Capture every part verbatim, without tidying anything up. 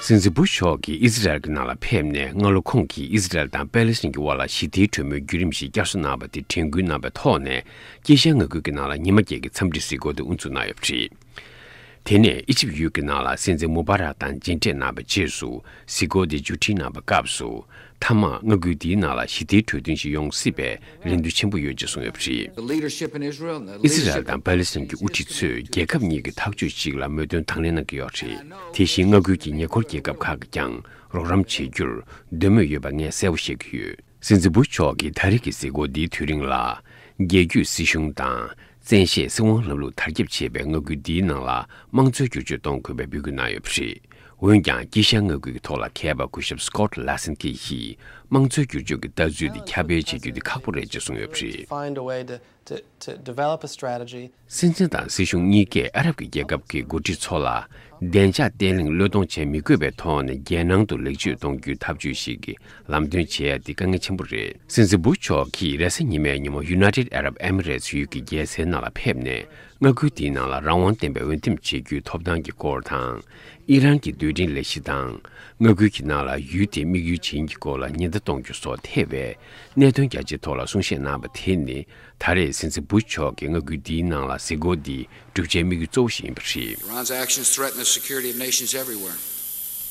སྲིད་འཛིན་བུ་ཤ་མཆོག་གིས་ཨི་ཟི་རལ་གྱི་ནང་ལ་ཕེབས་ནས། སྔ་ལོ་ཁོང་གིས་ཨི་ཟི་རལ་དང་པེ་ལེ་སི་ཐན་གྱི་དབར་ལ་ཞི་བདེའི་གྲོས་མོལ་བརྒྱུད་རིམ་ཞིག་བསྐྱར་གསོ་གནང་བ་དེ་དྲན་སྐུལ་གནང་བའི་ཐོག་ནས། དཀྱིལ་ཤར་མངའ་ཁུལ་གྱི་ནང་ལ་ཉི་མ་བརྒྱད་ཀྱི་འཚམས་འདྲིའི་གཟིགས་སྐོར་དེ་དབུ་འཛུགས་གནང་ཡོད་པ་རེད། དེ་ནས་ཨི་ཇིབ་ཡུལ་གྱི་ནང་ལ་སྲིད་འཛིན་མུ་བྷ་རག་དང་མཇལ་འཕྲད་གནང་བའི་རྗེས་སུ། གཟིགས་སྐོར་དེ་མཇུག་སྒྲིལ་གནང་བའི་སྐབས་སུ། མཐའ་མར་མངའ་ཁུལ་འདིའི་ནང་ལ་ཞི་བདེའི་གྲོས་མཐུན་ཞིག་ཡོང་སྲིད་པའི་རེ་འདུན་ཆེན་པོ་ཡོད་ཅེས་གསུངས་ཡོད་པ་རེད། The leadership in Israel, the ཨི་སི་རལ་དང་པ་ལི་སི་ཐན་གྱི་དབུ་ཁྲིད་ཚོས་རྒྱལ་ཁབ་གཉིས་ཀྱི་ཐག་གཅོད་ཅིག་ལ་མོས་མཐུན་དང་ལེན་གནང་གི་ཡོད་རེད། དེ་བཞིན་མངའ་ཁུལ་གྱི་ཉེ་འཁོར་རྒྱལ་ཁབ་ཁག་གིས་ཀྱང་རོགས་རམ་བྱེད་རྒྱུར་འདོད་མོས་ཡོད་པ་ངས་གསལ་པོ་ཤེས་ཀྱི་ཡོད། སྲིད་འཛིན་བུ་ཤ་མཆོག་གི་ད་རེས་ཀྱི་གཟིགས་སྐོར་འདིའི་དུས་རིང་ལ། རྒྱལ་བརྒྱུད་སྲིད་གཞུང་དང་། བཙན་ཤེད་སྲིད་དབང་ལམ་ལུགས་དར་ཁྱབ་ཆེ་བའི་མངའ་ཁུལ་འདིའི་ནང་ལ་དམངས་གཙོའི་བསྒྱུར་བཅོས་གཏོང་དགོས་པའི་འབོད་སྐུལ་གནང་ཡོད་པ་རེད། འོན་ཀྱང་། དཀྱིལ་ཤར་མངའ་ཁུལ་གྱི་ཐོག་ལ་མཁས་པ་སྐུ་ཞབས་སི་ཀོ་ཊི་ལ་སན་ཀི་ཡིས། དམངས་གཙོའི་བསྒྱུར་བཅོས་ཀྱི་ལྟ་ཚུལ་དེ་ཁྱབ་སྤེལ་བྱེད་རྒྱུ་དེ་ཁག་པོ་རེད་ཅེས་གསུངས་ཡོད་པ་རེད། Find a way to, to, to develop a strategy. སྲིད་འཛིན་དང་སྲིད་གཞུང་གཉིས་ཀས་ཨ་རབ་ཀྱི་རྒྱལ་ཁབ་ཀྱི་འགོ་ཁྲིད་ཚོ་ལ། བདེ་འཇགས་བརྟན་ལྷིང་བློས་གཏོང་བྱེད་མི་དགོས་པའི་ཐོག་ནས། རྒྱལ་ནང་དུ་ལེགས་བཅོས་གཏོང་རྒྱུའི་ཐབས་ཇུས་ཤིག་གི་ལམ་སྟོན་བྱེད་ཡ་དེ་དཀའ་ངལ་ཆེན་པོ་རེད། སྲིད་འཛིན་བུ་ཤ་མཆོག་གིས་རེས་གཟའ་ཉི་མའི་ཉིན་མོ་United Arab Emirates ཡུལ་གྱི་རྒྱལ་སའི་ནང་ལ་ཕེབས་ནས། མངའ་ཁུལ་དེའི་ནང་ལ་རང་དབང་ལྡན་པའི་འོས་འདེམས་བྱེད་རྒྱུའི་ཐོབ་ཐང་གི་སྐོར་དང་། ཨི་རན་གྱི་རྡུལ་ཕྲན་ལས་གཞི་དང་། མངའ་ཁུལ་གྱི་ནང་ལ་ཡུལ་དེ་དམིགས་ཡུལ་ཅན་གྱི་སྐོར་ལ་ཉེན་བརྡ་གཏོང་རྒྱུ་སོགས་ཐེ་བའི་གནད་དོན་རྒྱ་ཆེའི་ཐོག་ལ་གསུང་བཤད་གནང་བ་དེ་ནི། ད་རེས་སྲིད་འཛིན་བུ་ཤ་མཆོག་གིས་མངའ་ཁུལ་འདིའི་ནང་ལ་གཟིགས་སྐོར་འདི་བསྒྲུབ་བྱའི་དམིགས་ཡུལ་གཙོ་བོ་ཞིག་ཡིན་པ་རེད། Iran's actions threaten the security of nations everywhere.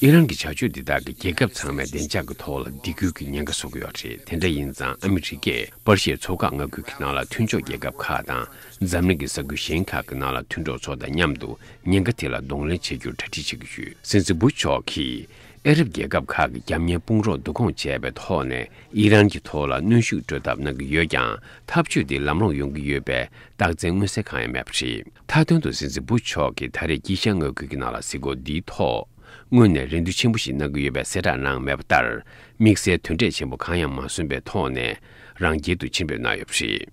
ཨི་རན་གྱི་བྱ་སྤྱོད་འདི་དག་གིས་རྒྱལ་ཁབ་ཚང་མའི་བདེ་འཇགས་ཀྱི་ཐོག་ལ་སྡིགས་སྐུལ་གྱི་ཉེན་ཁ་བཟོ་གི་ཡོད་རེད། དེ་འདྲ་ཡིན་ཙང་། ཨ་མི་རི་ཀས་པར་ཤིའི་མཚོ་འགག་མངའ་ཁུལ་གྱི་ནང་ལ་མཐུན་ཕྱོགས་རྒྱལ་ཁབ་ཁག་དང་། འཛམ་གླིང་གི་ས་ཁུལ་གཞན་ཁག་གི་ནང་ལ་མཐུན་གྲོགས་ཚོ་དང་མཉམ་དུ་ཉེན་ཁ་དེ་ལ་གདོང་ལེན་བྱེད་རྒྱུར་གྲ་སྒྲིག་བྱེད་ཀྱི་ཡོད། སྲིད་འཛིན་བུ་ཤ་མཆོག་གིས། ཨ་རབ་རྒྱལ་ཁབ་ཁག་གི་རྒྱབ་གཉེར་དཔུང་རོགས་བསྡུ་སྐོང་བྱས་པའི་ཐོག་ནས། ཨི་རན་གྱི་ཐོག་ལ་གནོན་ཤུགས་སྤྲོད་ཐབས་གནང་གི་ཡོད་ཀྱང་། ཐབས་ཇུས་དེ་ལམ་ལྷོང་ཡོང་གི་ཡོད་པའི་རྟགས་མཚན་མངོན་གསལ་གང་ཡང་མེད་པ་རེད། མཐའ་དོན་དུ། སྲིད་འཛིན་བུ་ཤ་མཆོག་གིས་ད་རེས་དཀྱིལ་ཤར་མངའ་ཁུལ་གྱི་ནང་ལ་གཟིགས་སྐོར་འདིའི་ཐོག་སྔོན་ནས་རེ་འདུན་ཆེན་པོ་ཞིག་གནང་གི་ཡོད་པའི་གསལ་བསྒྲགས་གནང་མེད་པ་ལྟར། དམིགས་བསལ་དོན་འབྲས་ཆེན་པོ་གང་ཡང་མ་སོན་པའི་ཐོག་ནས། རང་རྒྱལ་དུ་ཕྱིར་འབུད་གནང་ཡོད་པ་རེད།